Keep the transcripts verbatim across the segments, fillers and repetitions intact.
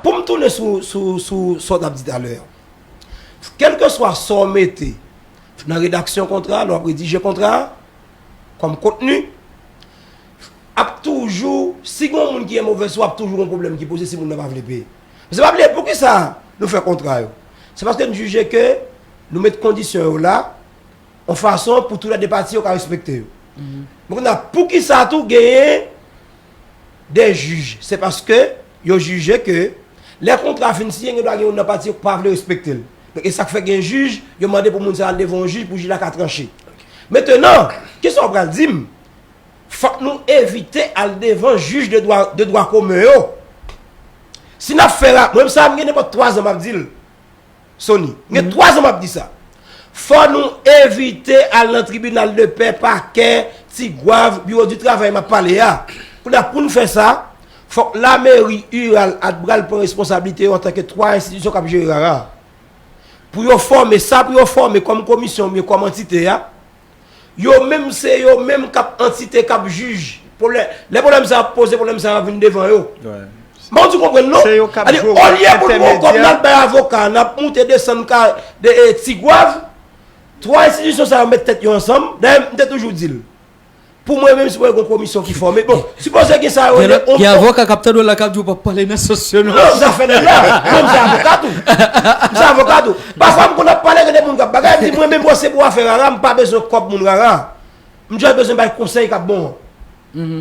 Pou m tounen sou, sou, sou sa w t ap di talè a, kèlkeswa sa w mete nan redaksyon kontra a, lè w ap redije kontra a, kòm kontni, ap toujou, si gen yon moun ki gen movèz fwa, ap toujou gen yon pwoblèm ki poze si moun nan pa vle peye. Men se pa bliye, poukisa nou fè kontra yo? Se paske n jije ke nou met kondisyon yo la, yon fason pou toulède pati yo ka respekte yo. Men kounye a, poukisa tou genyen de jij? Se paske yo jije ke lè kontra a fin siyen, gen dwa gen youn nan pati yo k pa vle respekte l. Donk, e sa k fè gen jij, yo mande pou moun sa a al devan yon jij pou jij la ka tranche. Mentenan, kisa w pral di m? Fòk nou evite al devan jij de dwa, de dwa komen yo. Si n ap fè ra, mwen menm sa a, m gen nenpòt twa zan m ap di l, Sony. M gen twa zan m ap di sa. Fò nou evite al nan tribinal de pè, pakè, Tigwav, biwo di travay m ap pale a. Kounye a, pou n fè sa, fòk lameri iral Atbral pran responsablite yo antanke twa enstitisyon k ap jere rara a. Pou yo fòme sa, pou yo fòme kòm komisyon oubyen kòm antite a, yo menm se yo menm k ap antite k ap jij. Pwoblè-, lè pwoblèm sa a ap poze, pwoblèm sa a ap vin devan yo. M pa konn si w konprann non. Se yo k ap jwe wòl entèmedyè. Olye pou n pran kòb n al bay avoka, n ap moute desann ka, de, e, Tigwav, twa enstitisyon sa yo met tèt yo ansanm. Dayè, m te toujou di l. Pou mwen menm, sipoze gen yon komisyon ki fòme. Bon, sipoze gen sa yo rele yon... Gen avoka k ap tande w la k ap di w pa pale nan sans yo non. Non, zafè nèg la. Mwen, m se avoka tou. M se avoka tou. Pafwa, m konn ap pale, gen de moun k ap bagay, m di, mwen menm, mwen se pou afè rara, m pa bezwen kòb moun rara. M just bezwen bay konsèy k ap bon an.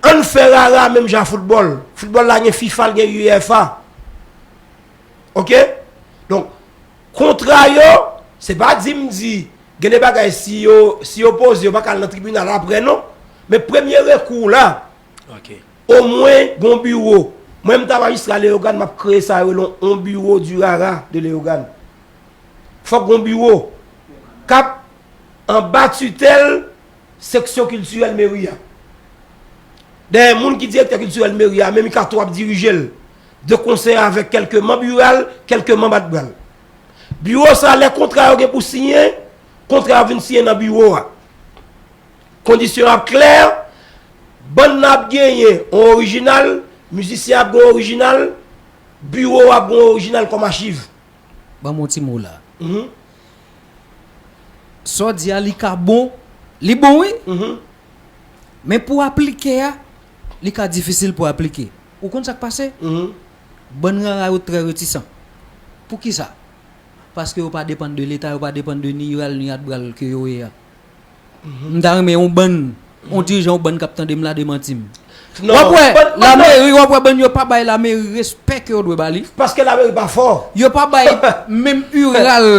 Ann fè rara menm jan ak foutbòl. Foutbòl la gen fifa, l gen uefa. Oke? Donk, kontra yo, se pa di m di, gen de bagay, si yo, si yo poze, yo pa ka al nan tribinal apre non. Men premye rekou w la, omwen gon biwo. Mwen, m ta majistra Leyogàn, m ap kreye sa yo rele yon biwo di rara de Leyogàn. Fòk gon biwo k ap anba titèl seksyon kiltirèl meri a. Dayè, moun ki direktè kiltirèl meri a, menm Ikato ap dirije l, de konsè avèk kèlke manm iral, kèlke manm Atbral. Biwo sa a, lè kontra yo gen pou siyen, kontra yo vin siyen nan biwo a. Kondisyon ap klè, bann nan ap genyen yon orijinal, mizisyen ap gen yon orijinal, biwo ap gen yon orijinal kòm achiv. Ban m yon ti mo la. Sa w di a, li ka bon, li bon wi. Men pou aplike a, li ka difisil pou aplike. Ou konn sa k pase? Bann rara yo trè retisan. Poukisa? Paske yo pa depann de Leta, yo pa depann de ni iral ni Atbral ke yo ye a. M ta renmen yon bann, yon dirijan yon bann k ap tande m la demanti m. W ap wè lameri, w ap wè bann yo pa bay lameri respè ke yo dwe ba li. Paske lameri pa fò. Yo pa bay menm iral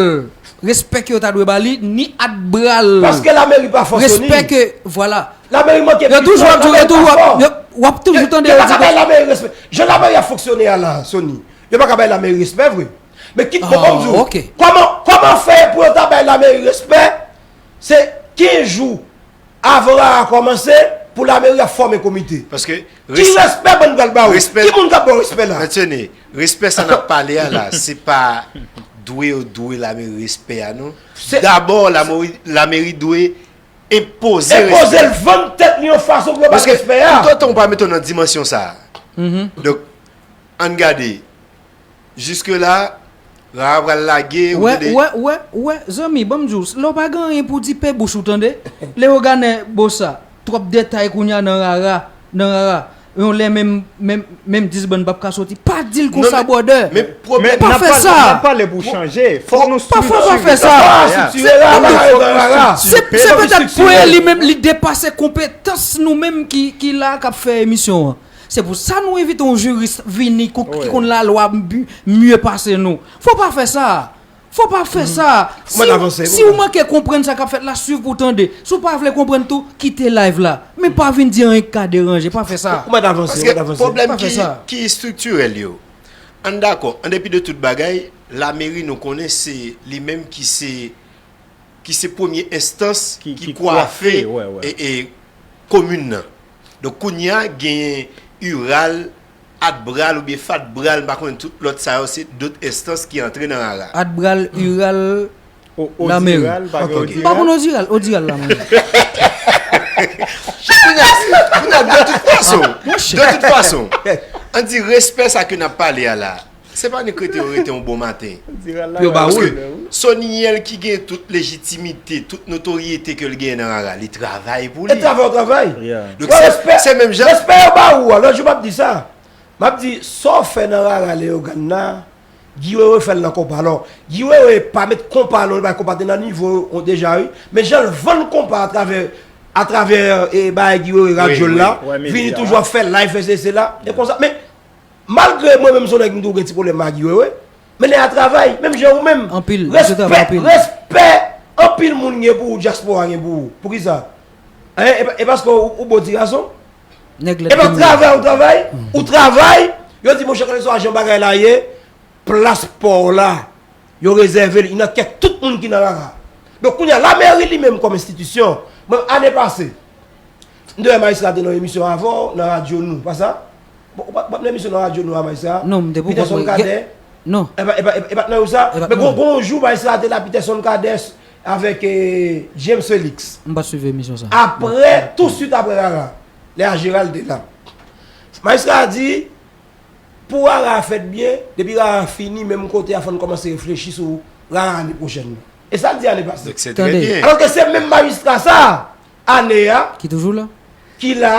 respè ke yo ta dwe ba li, ni Atbral. Paske lameri pa fò, Sony. Respè ke, vwala. Lameri manke pwisans, lameri pa fò. Yo toujou ap di w, yo toujou ap, yo, w ap toujou tande yo di ke yo pa ka bay lameri respè. Jan lameri ap fonksyone a la, Sony, yo pa ka bay lameri respè vre. Men kit, bon, ban m di w, kòman, kòman fè pou yo ta bay lameri respè? Se kenz jou avan rara kòmanse, pou lameri ap fòme komite. Paske ki respè bann pral ba w? Ki moun k ap ba w respè la? Mèt Sony, respè sa n ap pale a la, se pa dwe yo dwe lameri respè a non. Dabò, lameri, lameri dwe enpoze respè. Enpoze l, vann tèt li yon fason pou yo ba l respè a. Paske toutotan w pa mete w nan dimansyon sa a. Donk, ann gade. Jiske la, rara pral lage, ou tande. Wè, wè, wè, wè, zanmi, ban m di w, lè w pa gen anyen pou di, pe bouch ou, tande. Leyoganè Bossa, twòp detay kounye a nan rara, nan rara. Yon lè menm, menm, menm dis bann p ap ka soti. Pa di l konsa, brother. Men pwoblèm, pa fè sa. N ap pale pou chanje. Fòk nou striktire. Pafwa pa fè sa. Se, se petèt pou li menm, li depase konpetans nou menm ki, ki la k ap fè emisyon an. Se pou sa nou envite yon jiris vini ki konn lalwa mye pase nou. Fò pa fè sa. Fò pa fè sa. Si, si w manke konprann sa k ap fèt la, swiv pou w tande. Si w pa vle konprann tou, kite live la. Men pa vin di anyen k ka deranje. Pa fè sa. Paske pwoblèm ki, ki estriktirèl yo, ann dakò, an depi de tout bagay, lameri nou konnen se li menm ki se ki se premye enstans ki kwafe, e, e, komin nan. Donk, kounye a, genyen iral, atbral oubyen fatbral, m pa konnen tout lòt sa yo, se dòt enstans ki antre nan rara. Atbral, iral, lameri. M pa konn odiral, odiral la, mwen. Kounye a, kounye a, de tout fason, de tout fason, An di respè sa ke n ap pale a la. Se pa nik rete yo rete yon bon maten. Pou yo ba ou l. Paske Sony Yel ki gen tout lejitimite, tout notoryete ke l genyen nan rara, li travay pou li. E travay ou travay. Donk se menm jan. Respè yo ba ou a, lòt jou m ap di sa. M ap di sa w fè nan rara Leyogàn nan, Guy Wewe fè l nan konpa. Alò, Guy Wewe pa met konpa non, li bay konpa te nan nivo yo deja wi. Men jan l vann konpa atravè atravè e bagay Guy Wewe radyo l la, vini toujou ap fè live fè sesi la, e konsa. Men malgre mwen menm se yon nèg m tou gen ti pwoblèm ak Guy Wewe, men nèg la travay menm jan ou menm. Anpil, respè, respè. Anpil moun gen pou ou, dyaspora gen pou ou. Poukisa? E paske ou bon ti gason? E pa travay ou travay, ou travay, yo di monchè kèlkeswa jan bagay la ye, plas pa w la, yo rezève l, li nan kè tout moun ki nan rara. Donk kounye a lameri li menm kòm enstitisyon, mwen ane pase, m te wè majistra te nan yon emisyon avè w nan radyo nou, pa sa? Bon, ou pa t nan emisyon nan radyo nou a majistra? Non, m te poko. Peterson Cadet? Non. E pa t nan yo sa? Men gon jou majistra te la, Peterson Cadet avèk James Felix. M pa t swiv emisyon sa. Apre, touswit apre rara, lè a Gérald te la, majistra a di, pou rara a fèt byen, depi rara a fini menm kote a fò n kòmanse reflechi sou rara ane pwochèn nan. E sa l di ane pase. Alòske se menm majistra sa a ane a ki toujou la, ki la,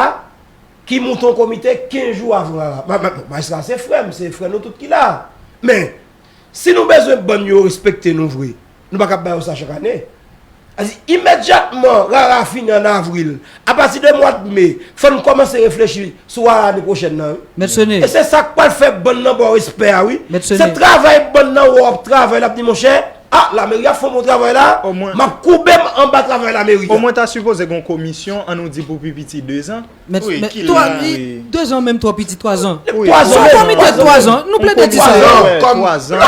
ki moute yon komite kenz jou avan rara. Majistra se frè m, se frè nou tout ki la. Men si nou bezwen bann yo respekte nou vre, nou pa kab ba yo sa chak ane. Sa di imedyatman rara fini an avril, apati de mwa de me, fò n kòmanse reflechi sou rara ane pwochèn nan wi. E se sa k pral fè bann nan ba w respè a wi. Se travay bann nan wè w ap travay l ap di monchè, a lameri ap fè yon bon travay la, m ap koube m anba travay lameri a. Omwen ta sipoze gen yon komisyon, an nou di pou pi piti dezan. Dezan menm twò piti, twazan. Se yon komite twazan, nou plede di sa. Twazan.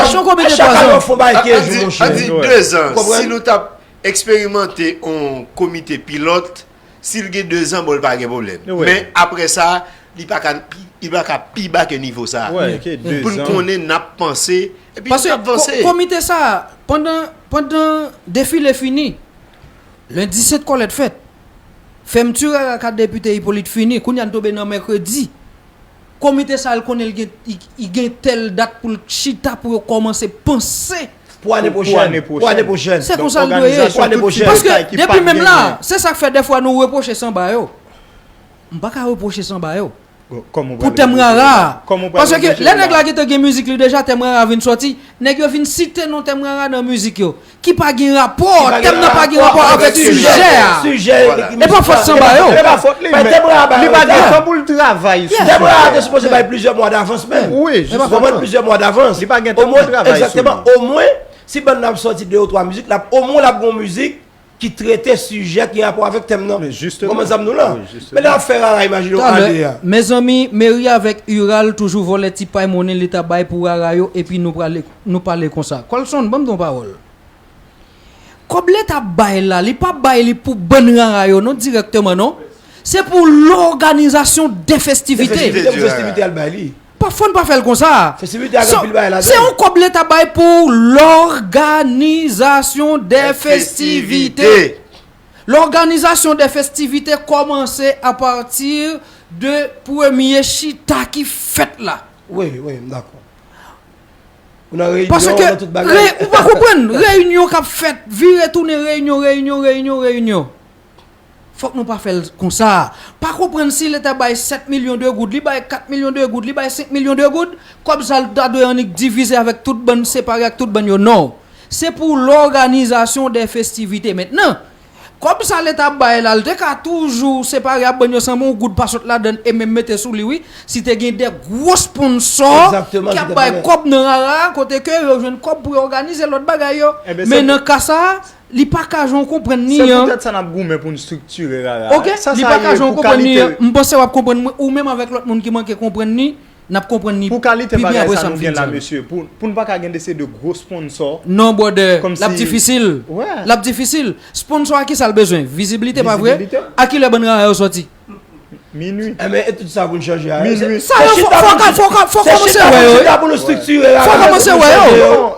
Chak ane yo fè yon bagay kenz jou monchè. An di dezan, si nou t ap eksperimante yon komite pilòt, si l gen dezan, bon, l pa gen pwoblèm. Men apre sa, li pa ka, li pa ka pi ba ke nivo sa. Pou n konnen n ap panse, epi n ap vanse. Paske komite sa, pandan, pandan defile fini, lendi Sent Kòlèt fèt, fèmti rara kat depite Ipolit fini, kounye a n tonbe nan mèkredi. Komite sa a l konnen l gen, li gen tèl dat pou l chita pou yo kòmanse panse. Pou ane pwochèn. Pou ane pwochèn. Se konsa l dwe ye. Pou ane pwochèn. Paske depi menm la, se sa k fè dèfwa nou repwoche Sanba yo. M pa ka repwoche Sanba yo. Pou tèm rara a. Paske lè nèg la gentan gen mizik li deja, tèm rara a vin sòti, nèg yo vin site non tèm rara nan mizik yo, ki pa gen rapò, tèm nan pa gen rapò avèk sijè a. E pa fòt Sanba yo. E pa fòt li, men li pa gen tan pou l travay sou sijè a. Tèm rara a te sipoze bay plizyè mwa davans menm. Wi, jisteman. Plizyè mwa davans. Li pa gen tan pou l travay sou li. Omwen, egzakteman, omwen, si bann nan ap sòti de ou twa mizik, l ap, omwen l ap gen yon mizik ki trete sijè ki gen rapò avèk tèm nan. Ou konprann sa m di w la? Men lè w ap fè rara, imajine w ane a. Mezanmi, meri avèk URAL toujou vòlè ti pay monnen leta bay pou rara yo, epi nou prale, nou pale konsa. Colson, ban m di yon pawòl. Kòb leta bay la, li pa bay li pou bann rara yo non, dirèkteman non. Se pou lòganizasyon dè festivite. Dè festivite, pou festivite al bay li. Pa fò n pa fè l konsa. Festivite a gen anpil bagay ladan l. Se yon kòb leta bay pou lòganizasyon dè festivite. Lòganizasyon dè festivite kòmanse apati de premye chita ki fèt la. Wi, wi, m dakò. Ou nan reyinyon, ou nan tout bagay. Paske ou pa konprann, reyinyon k ap fèt, vire tounen reyinyon, reyinyon, reyinyon, reyinyon. Fòk nou pa fè l konsa. Pa konprann si leta bay sèt milyon de goud, li bay kat milyon de goud, li bay senk milyon de goud, kòb sa l ta dwe annik divize avèk tout bann, separe ak tout bann yo. Non. Se pou lòganizasyon dè festivite. Mentnan, kòb sa leta bay la, l te ka toujou separe ak bann yo san yon goud pa sot ladan l e menm mete sou li, wi. Si te gen de gwo sponsò ki ap bay kòb nan rara, kote ke yo jwenn kòb pou yo òganize lòt bagay yo. Men nan ka sa a, li pa ka jan w konprann li an. Se poutèt sa n ap goumen pou n estriktire rara a. Oke, li pa ka jan w konprann li an. M panse w ap konprann mwen, ou menm avèk lòt moun ki manke konprann li, n ap konprann li pi byen apre sa m fin di an. Pou kalite bagay sa nou gen la, mesye, pou, pou n pa ka gen de se de gwo sponsò. Non, brother, l ap difisil. L ap difisil. Sponsò a ki sa l bezwen? Vizibilite, pa vre? Vizibilite. A kilè bann rara yo sòti? Minui. Enben, e tout sa pou n chanje a. Minui. Sa yo, fò, fò, fò, fò kòmanse wè yo. Fò kòmanse wè yo.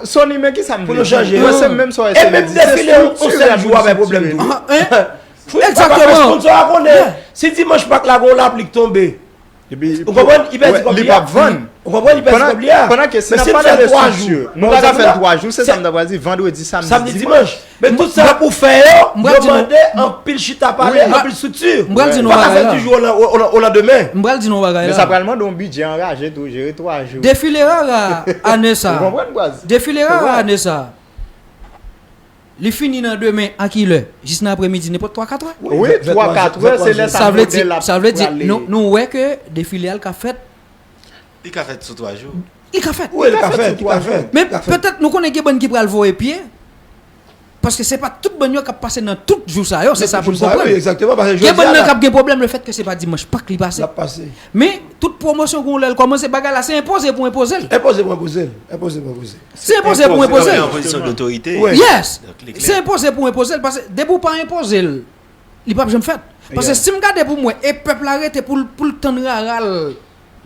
Sony, men ki sa m vle di? Mwen, se menm sa w eseye di. E menm defile yon sèl jou a bay pwoblèm tou. Egzakteman. Sponsò a konnen, si dimanch Pak la gon lapli k tonbe, Ou konprann? Li pèdi kòb li a. Ou konprann? Li pèdi kòb li a. Pandan ke si n ap pale de strikti, nou pa ka fè l twa jou, se sa m ta pral di, vandredi, samdi, dimanch. Men tout sa pou fè yo, yo mande anpil chita pale, anpil strikti. M pral di nou bagay la. Ou pa ka fè l di jou o landemen. M pral di nou bagay la. Men sa pral mande yon bidjè anraje tou, jere twa jou. Defile rara ane sa. Ou konprann, baz? Defile rara ane sa. Li fini nan demen a kilè? Jis nan apremidi, nenpòt twa, kat è? Wi, twa, kat è, se lè sa modèl ap prale. Sa vle di, nou, nou wè ke defile a l ka fèt. Li ka fèt sou twa jou. Li ka fèt. Wi, li ka fèt, li ka fèt. Men petèt nou konnen gen bann ki pral voye pye. Paske se pa tout bann yo k ap pase nan tout jou sa yo, se sa pou n konprann. Gen bann nan k ap gen pwoblèm lefètke se pa dimanch Pak li pase. Men tout pwomosyon gen yon lè l kòmanse, bagay la se enpoze pou enpoze l. Enpoze pou enpoze l. Enpoze pou enpoze l. Se enpoze pou enpoze l. An pozisyon dotorite. Yes. Se enpoze pou enpoze l, paske depi w pa enpoze l, li p ap janm fèt. Paske si m gade pou m wè, e pèp la rete pou l, pou l tann rara l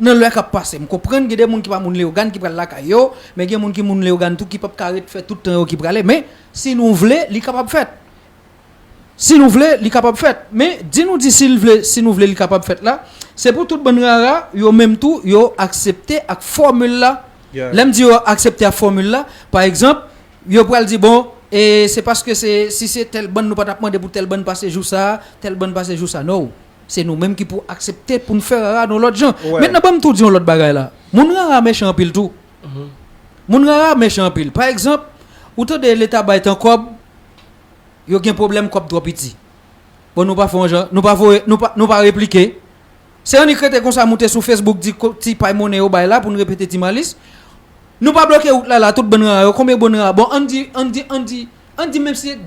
nan lè k ap pase. M konprann gen de moun ki pa moun Leyogàn ki pral lakay yo, men gen moun ki moun Leyogàn tou ki p ap ka ret fè tout tan yo ki prale. Men si nou vle, li kapab fèt. Si nou vle, li kapab fèt. Men di nou di si l vle, si nou vle li kapab fèt la, se pou tout bann rara yo menm tou yo aksepte ak fòmil la. Lè m di yo aksepte ak fòmil la, pa egzanp, yo pral di bon, e se paske se, si se tèl bann nou pa t ap mande pou tèl bann pase jou sa, tèl bann pase jou sa. No. Se nou menm ki pou aksepte pou n fè rara nan lòt jan. Mentnan ban m tou di yon lòt bagay la. Moun rara mechan anpil tou. Moun rara mechan anpil. Pa egzanp, ou tande leta bay tan kòb, yo gen pwoblèm, kòb twò piti. Bon, nou pa fè yon jan, nou pa voye, nou pa, nou pa replike. Se annik rete konsa, moute sou Facebook, di ti pay monnen yo bay la pou n repete ti malis. Nou pa bloke wout la la, tout bann rara yo, konbyen bann rara? Bon, ann di, ann di, ann di, ann di menm si se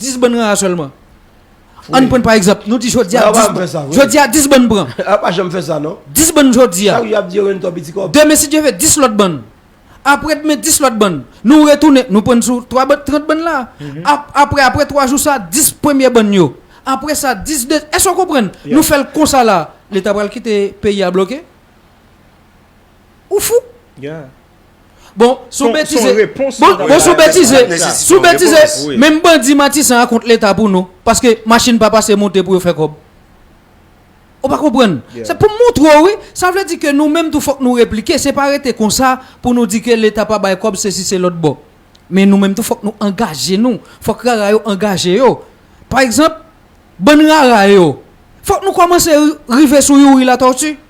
dis bann rara sèlman. Ann pran pa egzanp, nou di jodi a dis bann, jodi a dis bann pran. A pa janm fè sa non. Dis bann jodi a. Chak jou y ap di yo gen twò piti kòb. Demen si Dye vle dis lòt bann. Apre demen dis lòt bann. Nou retounen, nou pran sou twa bann, trant bann la. Ap, apre, apre twa jou sa, dis premye bann yo. Apre sa, dis de, èske w konprann? Nou fè l konsa la, leta pral kite peyi a bloke? Ou fou? Bon, sou betize, bon, bon, sou betize, sou betize, menm bandi Matisan a kont leta pou nou, paske machin pa pase monte pou yo fè kòb. Ou pa konprann? Se pou m montre w, wi. Sa vle di ke nou menm tou fòk nou replike. Se pa rete konsa pou nou di ke leta pa bay kòb, sesi se lòt bò. Men nou menm tou fòk nou angaje nou. Fòk rara yo angaje yo. Pa egzanp, bann rara yo. Fòk nou kòmanse ri-, rive sou Youri Latortue.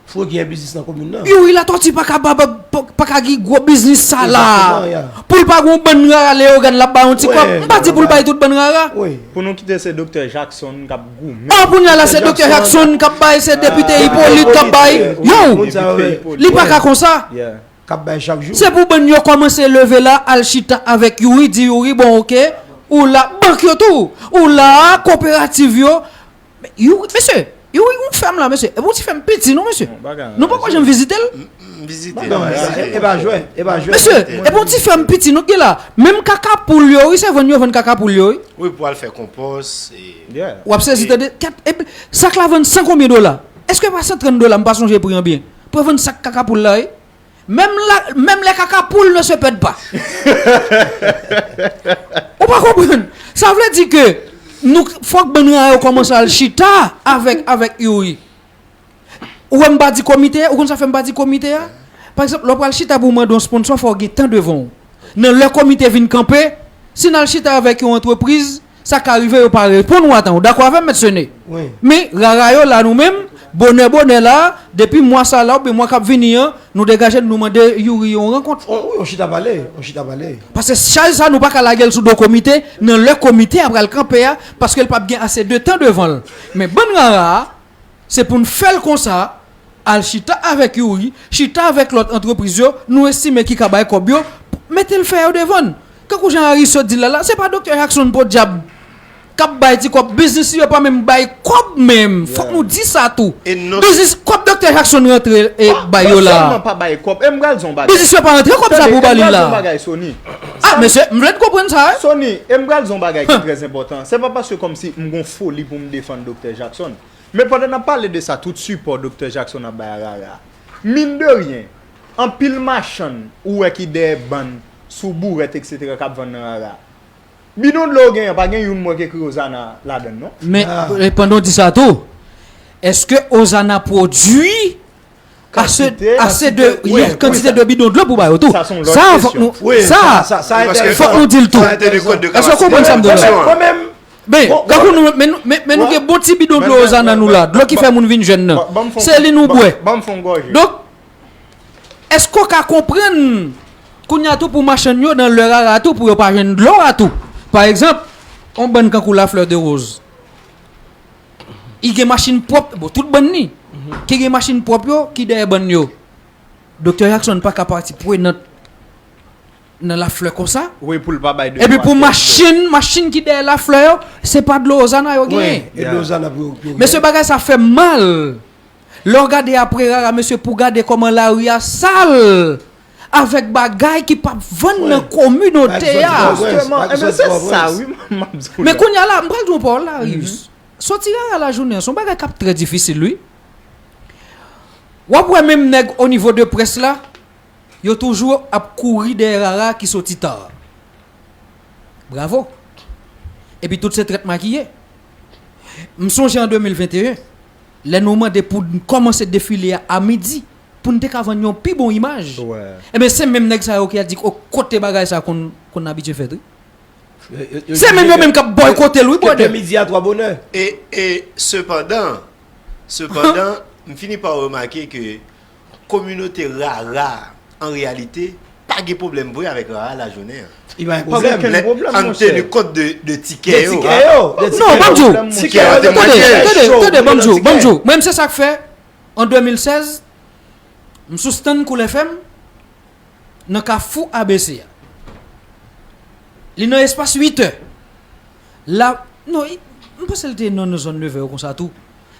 Fò gen biznis nan komin nan. Youri Latortue pa ka ba, ba, pa, pa ka gen gwo biznis sa la. Pou l pa gen yon bann rara Leyogàn l ap bay yon ti kòb. M pa di pou l bay tout bann rara. Pou nou kite se Doktè Jackson k ap goumen. Oh, kounye a la se Doktè Jackson k ap bay, se depite Hyppolite k ap bay. Yo, li pa ka konsa. K ap bay chak jou. Se pou bann yo kòmanse leve la, al chita avèk Youri, di Youri, bon, oke, ou la, bank yo tou, ou la, koperativ yo. Men, Youri, mesye, Youri gon fèm la, mesye. Epi yon ti fèm piti, non, mesye. Nou poko janm vizite l. M vizite l. E pa jwèt, e pa jwèt. Mesye, epi yon ti fèm piti, nou gen la. Menm kaka poul yo, wi, se vann yo vann kaka poul yo, wi. Wi, pou al fè konpòs. W ap sezi tande, kèt, epi sak la vann san konbyen dola? Èske pa san trant dola, m pa sonje pri an byen. Pou yo vann sak kaka poul la, wi. Menm la, menm les kaka poul ne se pèd pa. Ou pa konprann? Sa vle di ke nou, fòk bann rara yo kòmanse al chita avèk, avèk Youri. Ou wè m pa di komite a, ou konn sa fè m pa di komite a? Pa egzanp, lè w pral chita pou w mande yon sponsò, fò w gen tan devan w. Nan lè komite vin kanpe, si n al chita avèk yon antrepriz, sa ka rive yo pa reponn ou a tan. Ou dakò avè m, Mèt Sene? Wi. Men, rara yo la nou menm, bonè, bonè la, depi mwa sa la, oubyen mwa k ap vini an, nou degaje n, nou mande Youri yon rankont. On, wi, on chita pale, on chita pale. Paske chaj sa, nou pa ka lage l sou do komite, nan lè komite a pral kanpe a, paske l p ap gen ase de tan devan l. Men bann rara a, se pou n fè l konsa, al chita avèk Youri, chita avèk lòt antrepriz yo, nou estime ki ka bay kòb yo, mete l fè yo devan n. Kankou jan Aris sot di l la la, se pa Doktè Jackson podyab k ap bay ti kòb, biznis li yo pa menm bay kòb menm. Fòk nou di sa tou. Biznis, kòb Doktè Jackson rantre e bay yo la. Non sèlman pa bay kòb, e m pral di yon bagay. Biznis yo pa rantre kòb sa pou ba li la. Tande, e m pral di yon bagay, Sony. Ah, mesye, m vle n konprann sa, wi. Sony, e m pral di yon bagay ki trè enpòtan. Se pa paske kòmsi m gon foli pou m defann Doktè Jackson. Men pandan n ap pale de sa, tout sipò Doktè Jackson ap bay a rara. Mine de rien, anpil machann ou wè ki dèyè bann, sou bourèt, etsetera, k ap vann nan rara. Bidon dlo yo genyen an, pa gen youn m wè ke Kriozana ladan l, non? Men, e, pandan w di sa tou, Èske Ozana pwodui ase, ase de kantite de bidon dlo pou ba yo tou? Sa fòk nou, sa fòk nou di l tou. Èske w konprann sa m di w la? Ben, kankou nou, men nou gen bon ti bidon dlo Ozana nou la, dlo ki fè moun vin jèn nan. Se li nou bwè. Donk, èske w ka konprann kounye a tou pou machann yo nan lè rara tou pou yo pa jwenn dlo a tou? Pa egzanp, yon bann kankou Laflè de Woz. I gen machin pwòp, bon, tout bann ni, ki gen machin pwòp yo, ki dèyè bann yo. Doktè Jackson pa ka pati prenant nan Laflè konsa. Epi pou machin, machin ki dèyè Laflè yo, se pa dlo Ozana yo genyen. Mesye, bagay sa fè m mal. Lè w gade apre rara, mesye, pou gade kòman lari a sal avèk bagay ki p ap vann nan kominote a. Jisteman, enben se sa wi m ap di w la. Men kounye a la, m pral di w yon pawòl la, Rius. Soti rara lajounen an, se yon bagay k ap trè difisil wi. W ap wè menm nèg o nivo de près la, yo toujou ap kouri dèyè rara ki soti ta. Bravo. Epi tout se trèt makiye. M sonje an de mil venteyen, lè nou mande pou n kòmanse defile a a midi, pou n te ka vann yon pi bon imaj. Enben, se menm nèg sa yo ki al di, o, kote bagay sa konn, konn abitye fèt wi. Se menm yo menm k ap bòykote l wi, brother. E, e, sepandan, sepandan, m fini pa remake ke kominote rara, an reyalite, pa gen pwoblèm vre avèk rara lajounen an. Li pa gen pwoblèm. An teni kont de, de tikè yo. Non, ban m di w. Tikè yo te mwayen. Tande, tande, ban m di w, ban m di w. Mwen menm se sa k fè, an de mil sèz, m sou stand Cool F M, nan kafou A B C a. Li nan espas uit è. La, non, m panse l te nan, nan zòn nevè yo konsa tou.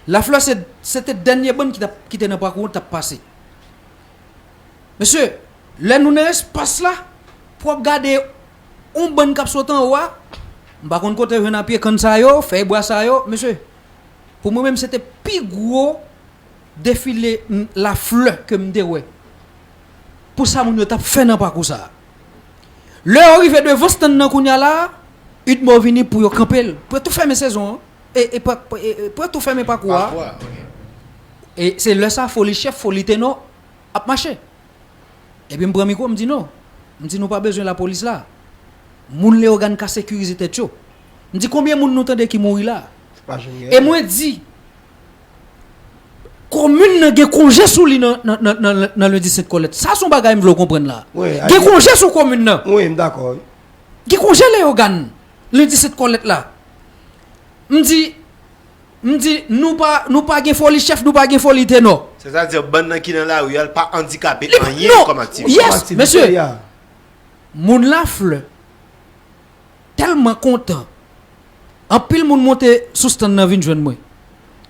Laflè se, se te dènye bann ki t ap, ki te nan pakou an t ap pase. Mesye, lè nou nan espas la, pou w ap gade yon bann k ap sot anwo a, m pa konn kote yo jwenn apye kann sa yo, fèy bwa sa yo, mesye. Pou mwen menm, se te pi gwo defile Laflè ke m te wè. Pou sa moun yo t ap fè nan pakou sa a. Lè yo rive devan stand nan kounye a la, Udmo vini pou yo kanpe l, pou yo tou fèmen sezon an. E, e, pou, pou, e, e, pou yo tou fèmen pakou a. E se lè sa a, foli chèf, foli tenò ap mache. Epi m pran mikwo, m di non. M di nou pa bezwen lapolis la. Moun Leyogàn ka sekirize tèt yo. M di konbyen moun nou tande ki mouri la? E mwen di, komin nan gen konje sou li nan, nan, nan, nan, nan Lendi Sent Kòlèt. Sa se yon bagay m vle w konprann la. Gen konje sou komin nan. Gen konje Leyogàn, Lendi Sent Kòlèt la. M di, m di, nou pa, nou pa gen foli chèf, nou pa gen foli tenò. Sètadi bann nan ki nan lari a, l pa andikape anyen kòm aktivite. Yes, mesye. Moun Laflè tèlman kontan. Anpil moun monte sou stand nan vin jwenn mwen.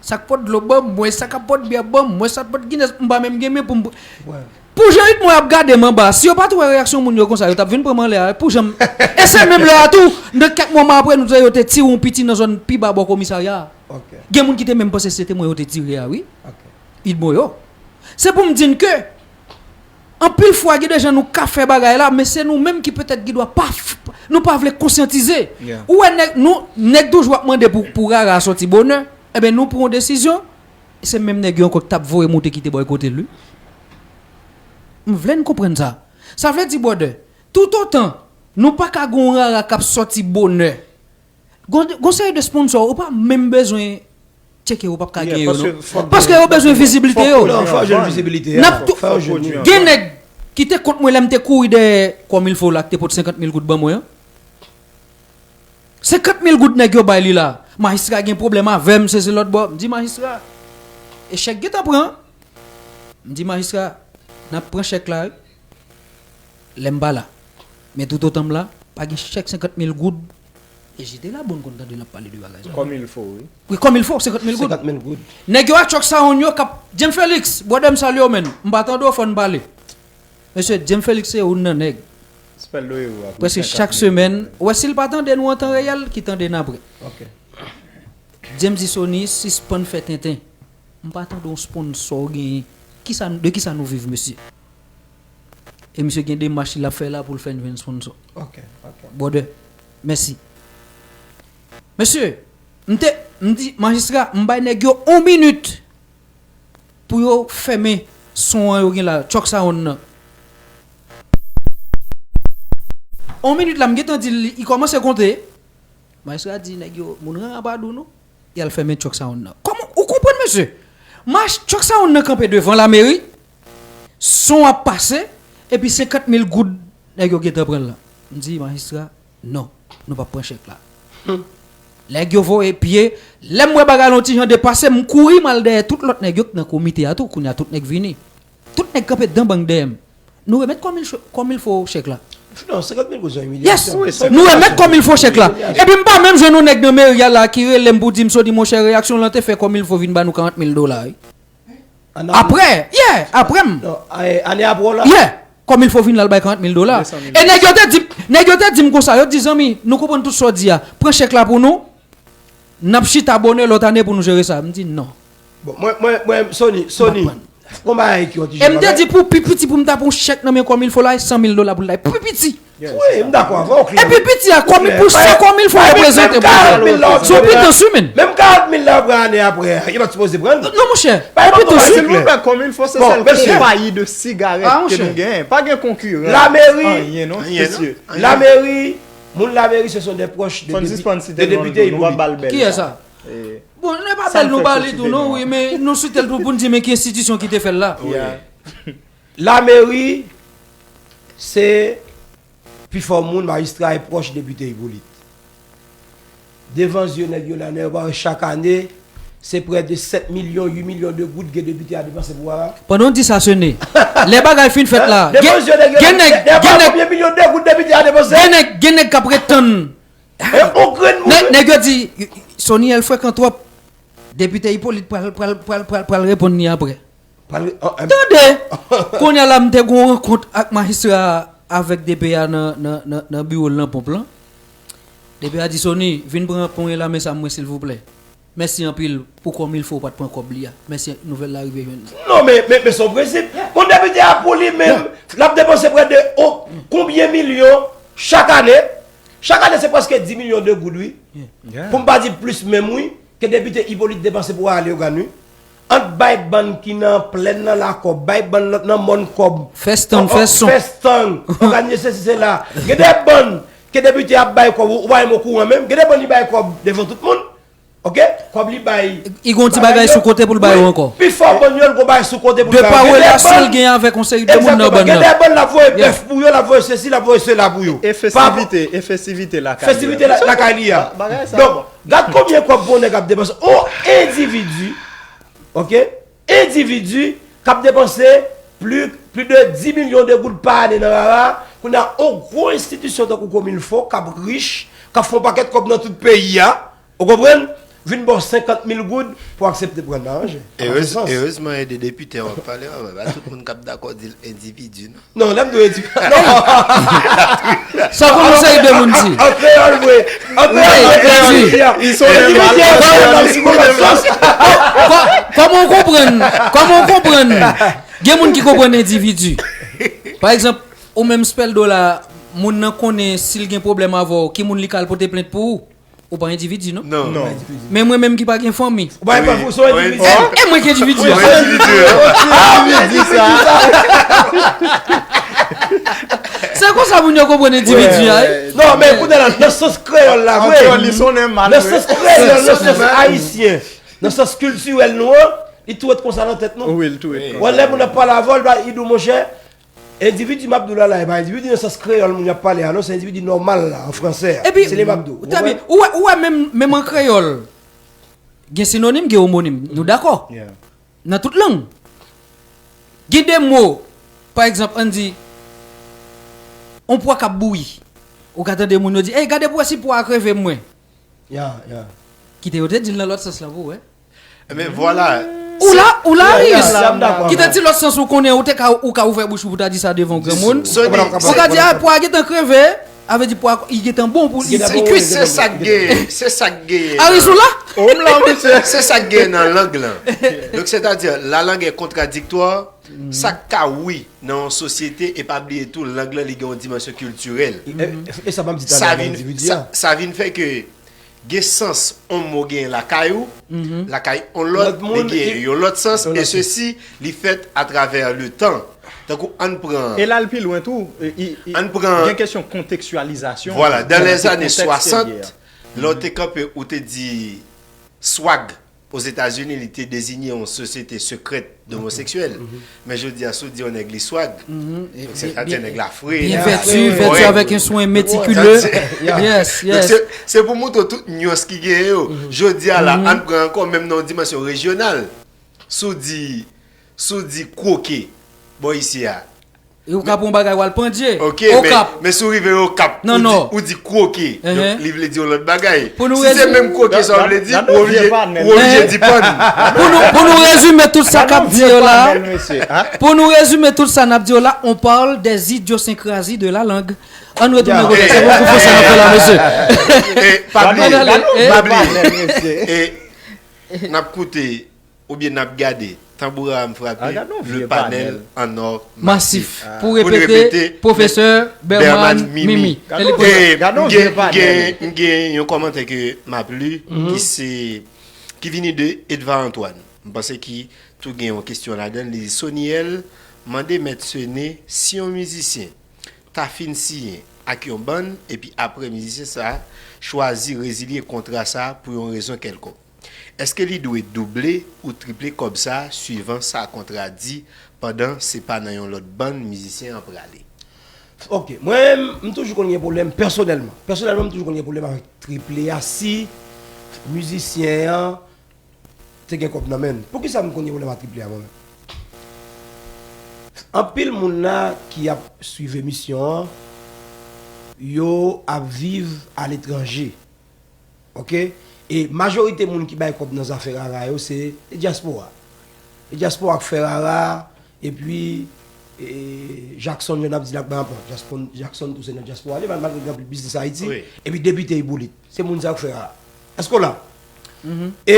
Sa k pot dlo ban mwen, sa k ap pot byè ban mwen, sa k pot Guinness, m pa menm gen men pou m. Pou jan Udmo ap gade m anba, si yo pa t wè reyaksyon moun yo konsa, yo t ap vin pran m anlè a, pou jan m. E se menm lè a tou, nan kèk moman apre, nou te yo te tire yon piti nan zòn pi ba bò komisarya a. Gen moun ki te menm panse se te mwen yo te tire a, wi. Udmo yo. Se pou m di n ke, anpil fwa, gen de jan nou ka fè bagay la, men se nou menm ki petèt gen dwa pa, nou pa vle konsyantize. Ou wè, nèg, nou, nèg toujou ap mande pou, pou rara soti bonè, enben, nou pran yon desizyon, se menm nèg yo ankò ki t ap voye moute ki te bòykote l, wi. M vle n konprann sa. Sa vle di, brother, toutotan nou pa ka gen yon rara k ap sòti bonè, gon, gon seri de sponsor, ou pa menm bezwen tcheke, ou p ap ka genyen yo, non. Paske yo bezwen viziblite yo. N ap tou. Gen nèg ki te kont mwen lè m te kouri dèyè Kòmilfo la, ki te pot senkant mil goud ban mwen an. Senkant mil goud nèg yo bay li la. Majistra gen pwoblèm avè m, sesi lòt bò. M di majistra, e chèk gentan pran. M di majistra, n ap pran chèk la, wi. Lè m pa la. Men toutotan m la, pa gen chèk senkant mil goud. E Jide Labonn konn tande l ap pale de bagay sa. Kòmilfo, wi. Wi, kòmilfo, senkant mil goud. Senkant mil goud. Nèg yo a Chuck Saron yo k ap, James Felix, brother, m salye w, menn. M pa tande w, fò n pale. Mesye, James Felix se youn nan nèg. Prèske chak semèn, ou wè, si l pa tande nou an tan reyèl, ki tande n apre. James di Sony, sispann fè tenten. M pa tande yon sponsor w genyen. Kisa, de kisa nou viv, mesye? E misye gen demach li ap fè la pou l fè n jwenn sponsor. Brother, mèsi. Mesye, m te, M di, majistra, m bay nèg yo yon minit pou yo fèmen son an yo gen la, Chuck Sound nan. Yon minit la, m gentan di l, li kòmanse konte. Majistra di, nèg yo, moun Ranrapadou nou, y al fèmen Chuck Sound nan. Kòman, ou konprann, mesye? Mach Chuck Sound nan kanpe devan lameri, son ap pase, epi senkant mil goud, nèg yo gentan pran l la. M di, majistra, non, nou p ap pran chèk la. Nèg yo voye pye, lè m wè bagay la yon ti jan depase, m kouri m al dèyè tout lòt nèg yo k nan komite a tou, kounye a tout nèg vini. Tout nèg kanpe dan bank dèyè m. Nou remèt kòmil cho-, kòmilfo chèk la. Non, senkant mil goud se yon imilyasyon. Yes. Nou remèt kòmilfo chèk la. Epi m pa menm jwenn yon nèg nan meri a la ki rele m pou di m, Sony, monchè, reyaksyon lan te fè kòmilfo vin ba nou karant mil dola, wi. Apre, yeah, apre m. Non, ane apre w la. Yeah, kòmilfo vin la l bay karant mil dola. E nèg yo te di, nèg yo te di m konsa, yo di, zanmi, nou konprann tout sa w di a. Pran chèk la pou nou. N ap chita bonè lòt ane pou nou jere sa. M di non. Bon, mwen, mwen, mwen, Sony, Sony, gon bagay ki yon ti jan. E m te di pou pi piti pou m ta pran yon chèk nan men kòmilfo la, e san mil dola pou l la, e pi piti. Wi, m dakò avè w, Cléry. E pi piti a, kòmi pou sa kòmilfo reprezante pou sa. Se yon pitans wi, menm. Menm karant mil la, pran ane apre, yo pa t sipoze pran. Non, monchè, e pitans wi. Silvouplè, kòmilfo se sèl konpayi de sigarèt ke nou genyen. Pa gen konkirans. Lameri, anyen non, mesye. Lameri, moun lameri, ce sont des proches de dépi-, de député Hippolyte. Kiyès sa? Bon, nou pa bèl nou ba li tou non, wi, men nou site l tou pou n di men ki enstitisyon ki te fè l la. Lameri, se pifò moun, majistra e pwòch depite Hippolyte. Devan zye nèg yo la, nèg yo pa wè chak ane, se prè de sèt milyon, uit milyon de goud gen depite a depanse pou a. Pandan w di sa, Sony, lè bagay fin fèt la, devan zye nèg yo la, gen nèg, gen nèg, konbyen milyon de goud depite a depanse? Gen nèg, gen nèg k ap ret tann. E yon grenn moun, wi. Nèg yo di, Sony L frekan twòp. Depite Hippolyte pral, pral, pral, pral, pral reponn li apre. Pral re-, an, an. Tande! Kounye a la, m te gen yon rankont ak majistra avèk D P A nan, nan, nan, nan biwo l nan ponp lan. D P A di, Sony, vin pran ponyen lame sa mwen, silvouplè. Mèsi anpil pou kòmilfo w pa t pran kòb li a. Mèsi, nouvèl la rive jwenn nou. Non, men, men, men se yon prensip. Bon, depite a pou li menm, l ap depanse prè de, o, konbyen milyon chak ane? Chak ane, se prèske dis milyon de goud, wi. Pou m pa di plis menm, wi, ke depite Hippolyte depanse pou a Leyogàn, wi. Ant bay bann ki nan plèn nan la kòb, bay bann lòt nan mòn kòb. Fè stand, fè son. Fè stand, òganize sesi, sela. Gen de bann ke depite ap bay kòb, ou, ou pa menm okouran menm. Gen de bann li bay kòb devan tout moun. Oke? Kòb li bay. Li gon ti bagay sou kote pou l bay yo ankò. Wi, pifò bann yo, l gon bagay sou kote pou l bay yo. De pa relasyon l gen avèk yon seri de moun nan bann nan. Gen de bann l ap voye bèf pou yo, l ap voye sesi, l ap voye sela pou yo. E festivite, e festivite lakay li a. Festivite la, lakay li a. Donk, gad konbyen kòb bon nèg ap depanse. On endividi, oke? Endividi k ap depanse pli, pli de dis milyon de goud pa ane nan rara, kounye a on gwo enstitisyon tankou Komilfo k ap rich, k ap fè on pakèt kòb nan tout peyi a, ou konprann? Vin ba w senkant mil goud pou w aksepte pran nan ranje. Erezman, e de depite w ap pale a, pa tout moun k ap dakò di l endividi, non. Non, lè m di w endividi, non. Sa w konn yon seri de moun di. An kreyòl vre. An kreyòl vre. Endividi. Kòman w konprann? Kòman w konprann? Gen moun ki konprann endividi. Pa egzanp, ou menm Speldo la, moun nan konnen si l gen pwoblèm avè w, ki moun li ka al pote plent pou ou. Ou pa endividi, non? Non. Men mwen menm ki pa gen fanmi. Ou pa gen fanmi, ou se yon endividi. E, e mwen ki endividi a. Se konsa moun yo konprann endividi a, wi. Non, men kounye a la, nan sans kreyòl la, vre. Nan sans kreyòl, nan sans ayisyen, nan sans kiltirèl nou an, li tou ret konsa nan tèt nou. Wi, li tou ret konsa. Wè, lè moun ap pale avè w, li di w, monchè, endividi m ap di w la la, e pa endividi nan sans kreyòl moun y ap pale a, non, se endividi nòmal la, an fransè a. Epi, se li m ap di w, ou konprann? Ou wè, ou wè menm, menm an kreyòl, gen sinonim, gen omonim. Nou dakò? Nan tout lang. Gen de mo, pa egzanp, ann di, on pwa k ap bouyi. Ou ka tande moun yo di, ey, gade pou w wè si pwa a kreve mwen. Ya, ya. Kite yo te di l nan lòt sans lan pou w wè. Ebyen, vwala. Ou la, ou la, Aris. Kite ti lòt sans ou konnen, ou te ka, ou ka ouvè bouch ou pou ta di sa devan yon granmoun. Ou ka di, a, pwa a gentan kreve. A vle di pwa a, li gentan bon pou li. Se sa k genyen, se sa k genyen. Aris, ou la? O, m la, mesye. Se sa k genyen nan lang lan. Donk, sètadi, la langue est contradictoire. Sa k ka wi nan yon sosyete, e pa bliye tou, lang lan, li gen yon dimansyon kiltirèl. E, e, e sa pa m di talè nan endividi a. Sa vin fè ke Gen sans on mo genyen lakay ou, lakay on lòt, li genyen yon lòt sans, e sesi, li fèt atravè le tan. Tankou ann pran. E l al pi lwen tou. Ann pran. Gen kesyon kontekstyalizasyon. Vwala, dans les années soixante, lè w te kanpe, ou te di swag. Ozetazini, li te deziye yon sosyete sekrèt domoseksyèl. Men jodi a, si w di yon nèg li swag, donk se sa di nèg la fre, byen vèti, vèti avèk yon swen metikile. Yes, yes. Se pou montre tout nyans ki genyen yo. Jodi a la, ann pran ankò menm nan yon dimansyon rejyonal. Si w di, si w di kwoke, bò isi a, Ou ka pran yon bagay w al pandye. Ok, men si w rive Okap, ou di kwoke. Donk, li vle di yon lòt bagay. Si se menm kwoke sa w vle di, ou oblije di pann. Pou nou, pou nou rezime tout sa k ap di yo la, pou nou rezime tout sa n ap di yo la, on parle des idiosyncrasies de la langue. Ann retounen kote se pou fè sa n ap fè la, mesye. Pa bliye, pa bliye. N ap koute oubyen n ap gade Tanbou Rara M Frape, le panel en or massif. Pou repete, pwofesè Berman Mimi. E m gen, m gen yon kòmantè ke m ap li, ki se, ki vini de Edva Antoine. M panse ki tou gen yon kesyon ladan l. Li di, Soniel mande Mèt Sene si yon mizisyen ta fin siyen ak yon bann, epi apre mizisyen sa a chwazi rezilye kontra sa a pou yon rezon kèlkonk. Èske li dwe double ou triple kòb sa a swivan sa kontra di, pandan se pa nan yon lòt bann mizisyen an prale? Ok, mwen menm, m toujou konn gen pwoblèm pèsonèlman. Pèsonèlman, m toujou konn gen pwoblèm avèk triple a si mizisyen an te gen kòb nan men l. Poukisa m konn gen pwoblèm ak triple a mwen menm? Anpil moun la ki ap swiv emisyon an, yo ap viv aletranje. Ok? E majorite moun ki bay kòb nan zafè rara yo, se, se dyaspora. E dyaspora k fè rara, epi, e, Jackson, jan n ap di l ak Bayanpan. Jackson, Jackson tou se nan dyaspora li, mal-, malgre gen anpil biznis Ayiti. Epi depite Ibolit. Se moun sa yo k fè rara. Èske w la? E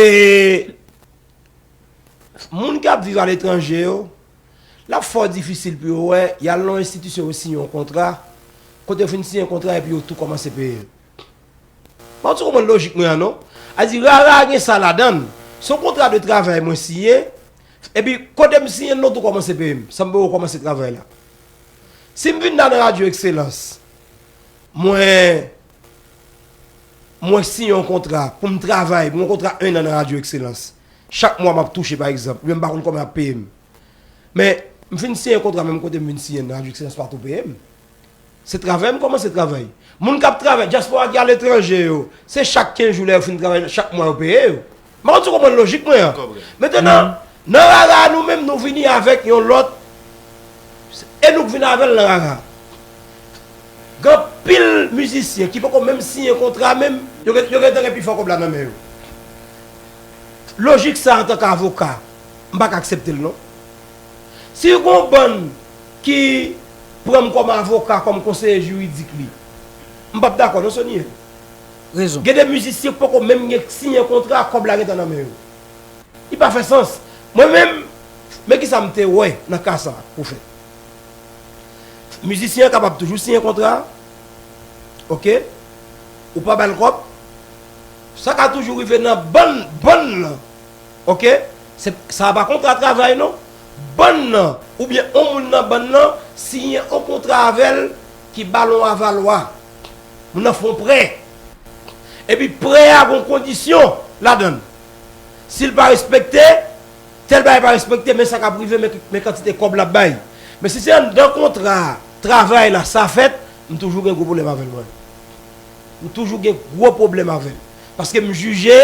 moun k ap viv aletranje yo, l ap fò difisil pou yo wè, y al nan yon enstitisyon, yo siyen yon kontra, kote yo fin siyen kontra epi yo tou kòmanse peye. Mwen, ou konprann lojik mwen an, non? A di, rara a gen sa ladan l. Se yon kontra de travay mwen siyen, epi kote m siyen l, nou tou kòmanse peye m, san m poko kòmanse travay la. Si m vin la nan Radyo Ekselans, mwen, mwen siyen yon kontra pou m travay, yon kontra ennan nan Radyo Ekselans. Chak mwa m ap touche, pa egzanp, men m pa konn kòman y ap peye m. Men, m fin siyen kontra menm kote m vin siyen nan Radyo Ekselans pa tou peye m. Se travay m kòmanse travay. Moun k ap travay, dyaspora ki aletranje yo, se chak kenz jou lè yo fin travay, chak mwa yo peye yo. M pa konn si w konprann lojik mwen an. Mentenan, nan rara a nou menm, nou vini avèk yon lòt, e nou k vin avè l nan rara a. Gen anpil mizisyen ki poko menm siyen kontra menm, yo gen, yo gentan gen pi fò kòb la nan men yo. Lojik sa, antanke avoka, m pa ka aksepte l non. Si gon bann ki pran m kòm avoka, kòm konseye jiridik li, m p ap dakò non, Soniel. Rezon. Gen de mizisyen k poko menm gen siyen kontra, kòb la gentan nan men yo. Li pa fè sans. Mwen menm, men kisa m te wè nan ka sa, pou fè. Mizisyen an kapab toujou siyen kontra, ok? Ou pa ba l kòb. Sa ka toujou rive nan bann, bann nan, ok? Se, sa pa kontra travay non. Bann nan, oubyen on moun nan bann nan, siyen on kontra avè l ki ba l on avalwa. Moun nan fè on prè. Epi prè a gon kondisyon ladan l. Si l pa respekte, tèl bagay pa respekte, men sa k ap rive, men, men kantite kòb l ap bay. Men si se anndan kontra travay la sa fèt, m toujou gen gwo pwoblèm avè l mwen. M toujou gen gwo pwoblèm avè l. Paske m jije,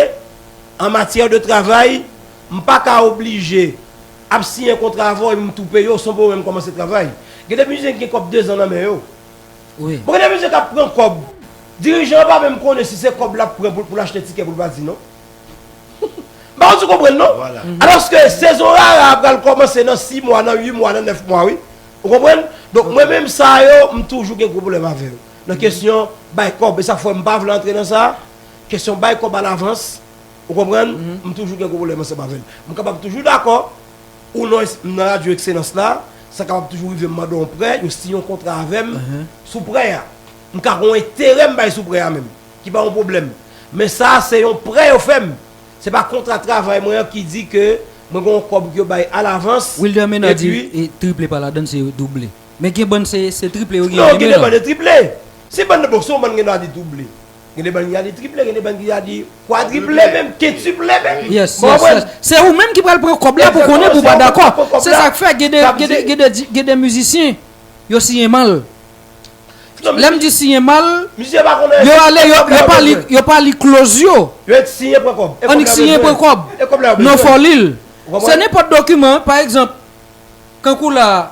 an matyè de travay, m pa ka oblije ap siyen kontra avè w epi m tou peye w san w poko menm kòmanse travay. Gen de mizisyen ki gen kòb dezan nan men yo. Wi. Bon, gen de mizisyen k ap pran kòb. Dirijan an pa menm konnen si se kòb l ap pran pou, pou l achte tikè pou l pa di non. M pa konn si w konprann non. Vwala. Alòske sezon rara a pral kòmanse nan sis mwa, nan uit mwa, nan nèf mwa, wi. Ou konprann? Donk, mwen menm sa yo, m toujou gen gwo pwoblèm avè yo. Nan kesyon bay kòb, e sa fè m pa vle antre nan sa. Kesyon bay kòb alavans, ou konprann? M toujou gen gwo pwoblèm ansanm avè l. M kapab toujou dakò, ou non, m nan Radyo Ekselans la, sa kapab toujou rive m mande yon prè, yo siyen yon kontra avè m sou prè a. M ka gen yon enterè m bay sou prè a menm, ki pa yon pwoblèm. Men sa se yon prè yo fè m. Se pa kontra travay mwen an ki di ke mwen gen yon kòb ke yo bay alavans. Wilder Menard di, e, triple pa ladann, se double. Men gen bann se, se triple yo gen. Non, gen de bann de triple. Si bann, bon, si yon bann gen dwa di double. Gen de bann ki a di triple, gen de bann ki a di kwadriple menm, kentuple menm. Yes, yes, yes. Se ou menm ki pral pran kòb la pou konnen pou pa dakò. Se sa k fè gen de, gen de, gen de, gen de mizisyen, yo siyen mal. Lè m di siyen mal, yo ale, yo, yo pa li, yo pa li kloz yo. Yo siyen pran kòb. Annik siyen pran kòb. Non, fò li l. Se nenpòt dokiman, pa egzanp, kankou la,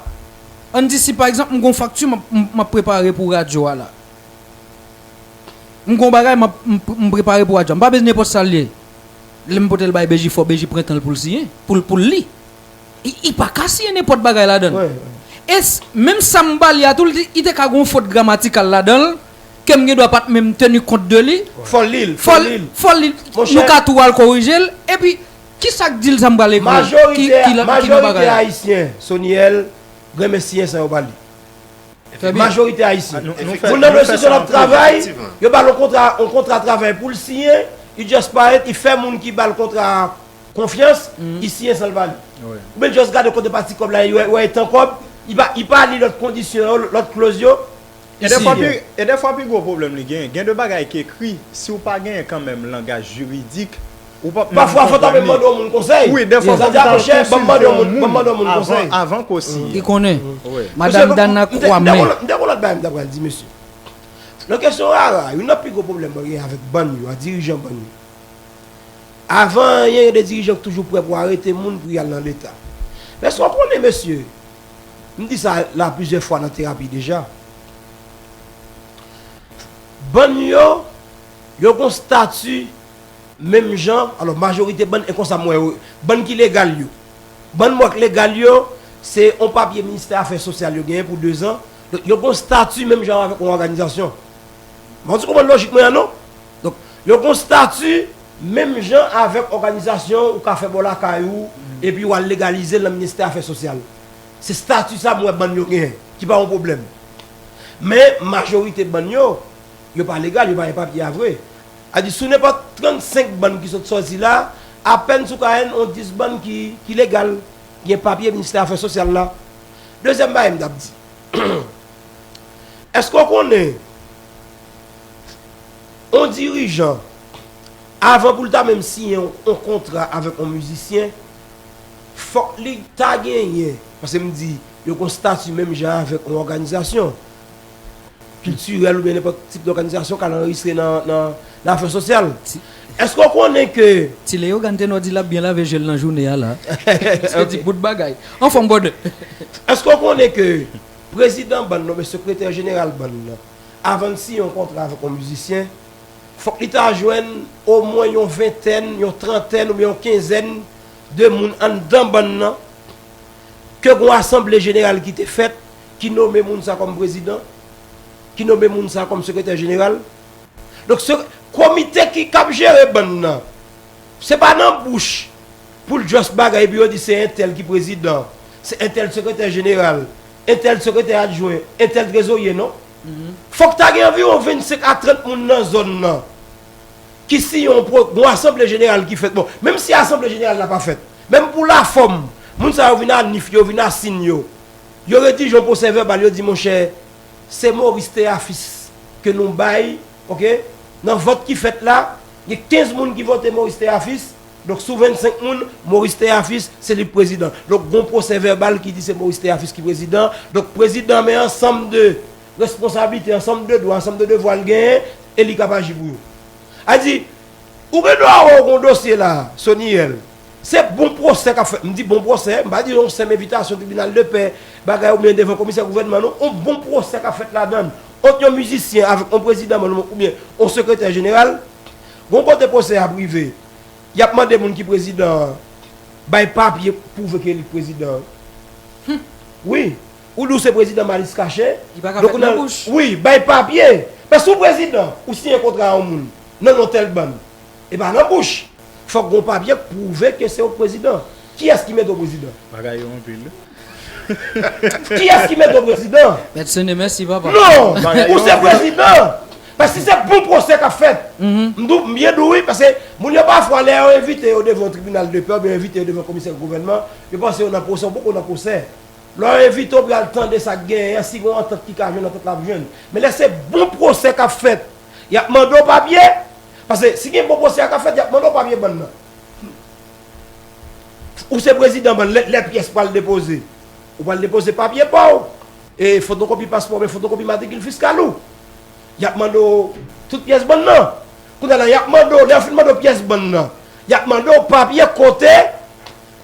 ann di si pa egzanp m gon fakti m ap, m, m ap prepare pou radyo a la. M gon bagay m ap, m, m prepare pou radyo a. M pa bezwen nenpòt sa l ye. Lè m pote l bay B J, fò B J pran tan l pou l siyen, pou l, pou l li. Li, li pa ka siyen nenpòt bagay ladan l. E s-, menm sa m ba li a tou, li, li te ka gon fot gramatikal ladan l, ke m gen dwa pa t menm teni kont de li. Fò l li l, fò l li l. Fò l li l. Nou ka tou al korije l. Epi, kisa k di l sa m pral ekri? Ki, ki la, ki nan bagay la? Majorite ayisyen, Soniel, renmen siyen san yo pa li. Majorite ayisyen. Moun nan nan enstitisyon l ap travay, yo ba l yon kontra, yon kontra travay pou l siyen, li just parèt, li fè moun ki ba l kontra a konfyans, li siyen san l pa li. Oubyen l just gade kote pati kòb la, li wè, wè etan kòb, li pa, li pa li lòt kondisyon yo, lòt kloz yo, li siyen. E dèfwa pi gwo pwoblèm li genyen, gen de bagay ki ekri, si w pa genyen kanmenm langaj jiridik, ou p ap menm konprann li. Pafwa, fò w ta menm mande yon moun konsèy. Wi, dèfwa fò w ta al konsilte yon moun avan, avan ke w siyen. Ki konnen. Madanm Dana Kwame. M te gon lòt bagay m ta pral di, mesye. Nan kesyon rara, youn nan pi gwo pwoblèm mwen gen avèk bann yo, ak dirijan bann yo. Avan anyen, gen de dirijan ki toujou prè pou arete moun pou y al nan Leta. Men èske w konnen, mesye, m di sa la plizyè fwa nan terapi deja. Bann yo, yo gon stati menm jan, alò, majorite bann, e konsa m wè yo, bann ki legal yo. Bann m wè k legal yo, se yon papye Ministè Afè Sosyal yo genyen pou dezan. Donk, yo gon stati menm jan avèk yon òganizasyon. Mwen di konprann lojik mwen an, non? Donk, yo gon stati menm jan avèk òganizasyon ou ka fè bò lakay ou, epi w al legalize l nan Ministè Afè Sosyal. Se stati sa m wè bann yo genyen, ki pa yon pwoblèm. Men, majorite bann yo, yo pa legal, yo pa gen papye a vre. A di, sou nenpòt trannsenk bann ki sot sòti la, apèn si w ka jwenn yon dis bann ki, ki legal, ki gen papye Ministè Afè Sosyal la. Dezyèm bagay m t ap di, èske w konnen yon dirijan, avan pou l ta menm siyen yon, yon kontra avèk yon mizisyen, fòk li ta genyen, paske m di, yo gon stati menm jan avèk yon òganizasyon kiltirèl oubyen nenpòt tip dòganizasyon k al anrejistre nan, nan, nan afè sosyal. Èske w konnen ke Ti Leyogàn Tenò di l ap byen lave je l nan jounen an la. Se ti bout bagay. Anfòm, brother. Èske w konnen ke prezidan bann nan, oubyen sekretè jeneral bann nan, avan l siyen yon kontra avèk yon mizisyen, fòk li ta jwenn omwen yon ventèn, yon trantèn oubyen yon kenzèn de moun anndan bann nan, ke gon asanble jeneral ki te fèt, ki nome moun sa kòm prezidan, ki nome moun sa kòm sekretè jeneral. Donk, se komite ki, k ap jere bann nan, se pa nan bouch pou l just bagay epi yo di se entèl ki prezidan, se entèl sekretè jeneral, entèl sekretè adjwen, entèl trezorye, non. Fòk ta gen anviwon vennsenk a trant moun nan zòn nan ki siyen yon pro-, yon asanble jeneral ki fèt. Bon, menm si asanble jeneral la pa fèt, menm pou lafòm, moun sa yo vin a nif yo, vin a sin yo. Yo redije yon pwosè vèbal, yo di, monchè, se Maurice Théafis ke nou bay, oke? Nan vòt ki fèt la, gen kenz moun ki vote Maurice Théafis. Donk, sou vennsenk moun, Maurice Théafis, se li k prezidan. Donk, gon pwosè vèbal ki di se Maurice Théafis ki prezidan. Donk, prezidan, men ansanm de responsablite, ansanm de dwa, ansanm de devwa l genyen, e li k ap aji pou yo. A di, ou gen dwa wè w gon dosye la, Soniel. Se bon pwosè k ap fèt. M di bon pwosè, m pa di yon senp envitasyon tribinal de pè, bagay oubyen devan komisè gouvènman, non. Yon bon pwosè k ap fèt ladan l. Ant yon mizisyen avèk yon prezidan bann oubyen yon sekretè jeneral, gon kote pwosè ap rive. Y ap mande moun ki prezidan an bay papye pou pwouve ke li k prezidan an. Wi. Ou di w se prezidan Malis Kache. Li pa ka fèt nan bouch. Wi, bay papye. Paske ou prezidan, ou siyen kontra a yon moun nan non tèl bann. E pa nan bouch. Fòk gon papye k pwouve ke se ou k prezidan. Kiyès ki mete w prezidan? Bagay yo anpil. Kiyès ki mete w prezidan? Mèt Sene, mèsi, papa. Non, ou se prezidan. Paske si se bon pwosè k ap fèt, m di w, m byen di w wi, paske moun yo pafwa lè yo envite yo devan yon tribinal de pè oubyen yo envite yo devan komisè gouvènman, yo panse yo nan pwosè, yo poko nan pwosè. Lè yo envite w pou y al tande sa k genyen an, si gen yon antant ki ka jwenn, antant l ap jwenn. Men lè se bon pwosè k ap fèt, y ap mande w papye, paske si gen bon pwosè k ap fèt, y ap mande w papye bann nan. Ou se prezidan bann, lè, lè pyès pral depoze, ou pral depoze papye pa w, e fotokopi paspò oubyen fotokopi matrikil fiskal ou. Y ap mande w tout pyès bann nan. Kounye a la, y ap mande w, lè yo fin mande w pyès bann nan, y ap mande w papye kote,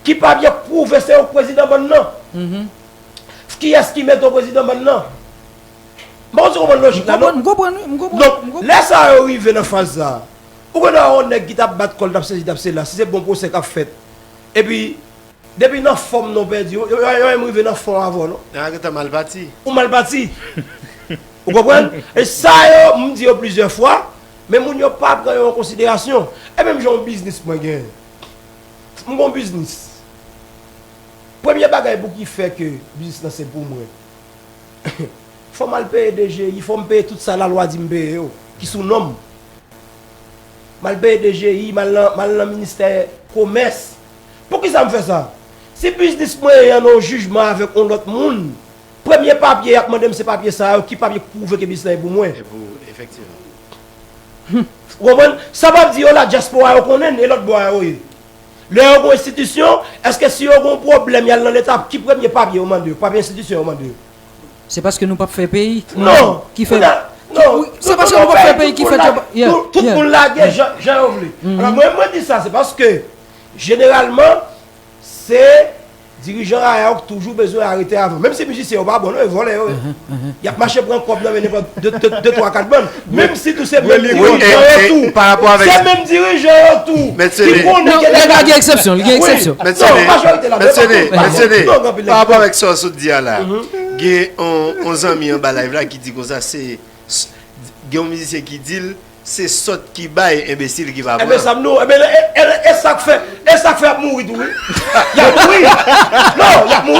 ki papye k pwouve se ou k prezidan bann nan. Kiyès ki mete w prezidan bann nan? M pa konn si w konprann lojik la, non? M konprann, m konprann, wi, m konprann. Donk, lè sa yo rive nan faz sa, ou konn wè yon nèg ki t ap bat kò l, t ap sesi, t ap sela, si se bon pwosè k ap fèt. Epi, depi nan fòm non pèdi, yo, yo, yo, yo menm rive nan fon avè w, non? Nan gentan mal pati. Ou mal pati. Ou konprann? E sa yo, m di yo plizyè fwa, men moun yo pa pran yo an konsiderasyon. E menm jan yon biznis mwen genyen. M gon biznis. Premye bagay pou ki fè ke biznis lan se pou mwen. Fò m al peye D G I, fò m peye tout sa lalwa di m peye yo, ki sou non m. M al peye D G I, m al nan, m al nan ministè komès. Poukisa m fè sa? Si biznis mwen an nan yon jijman avèk yon lòt moun, premye papye y ap mande m se papye sa yo, ki papye k pwouve ke biznis lan e pou mwen. E pou, efektivman. Ou konprann? Sa p ap di yo la dyaspora yo konnen n, e lòt bò a yo ye. Lè yo gon enstitisyon, èske si yo gon pwoblèm, y al nan Leta, ki premye papye yo mande yo? Papye enstitisyon yo mande yo? Se paske nou p ap fè peyi. Non. Ki fè, non, ki, non, wi, se paske nou p ap fè peyi ki fè tout moun lage jan, jan yo vle. Alò, mwen, mwen di sa, se paske, jeneralman, se dirijan aya yo k toujou bezwen arete avan. Menm si mizisyen yo pa bon, non, e vòlè yo ye. Y ap mache pran kòb nan men nenpòt de, de, de, twa, kat bann. Menm si tou se menm dirijan yo tou. Se menm dirijan yo tou ki konnen gen nèg la gen eksepsyon, li gen eksepsyon. Mèt Sene, mèt Sene, pa rapò avèk sa w sot di a la, gen on, on zanmi anba live la ki di konsa, se, s-, gen on mizisyen ki di l, se sòt ki bay, enbesil ki pa pran. Enben, sa m di w, enben, e, e, e sa k fè, e sa k fè y ap mouri tou, wi. Y ap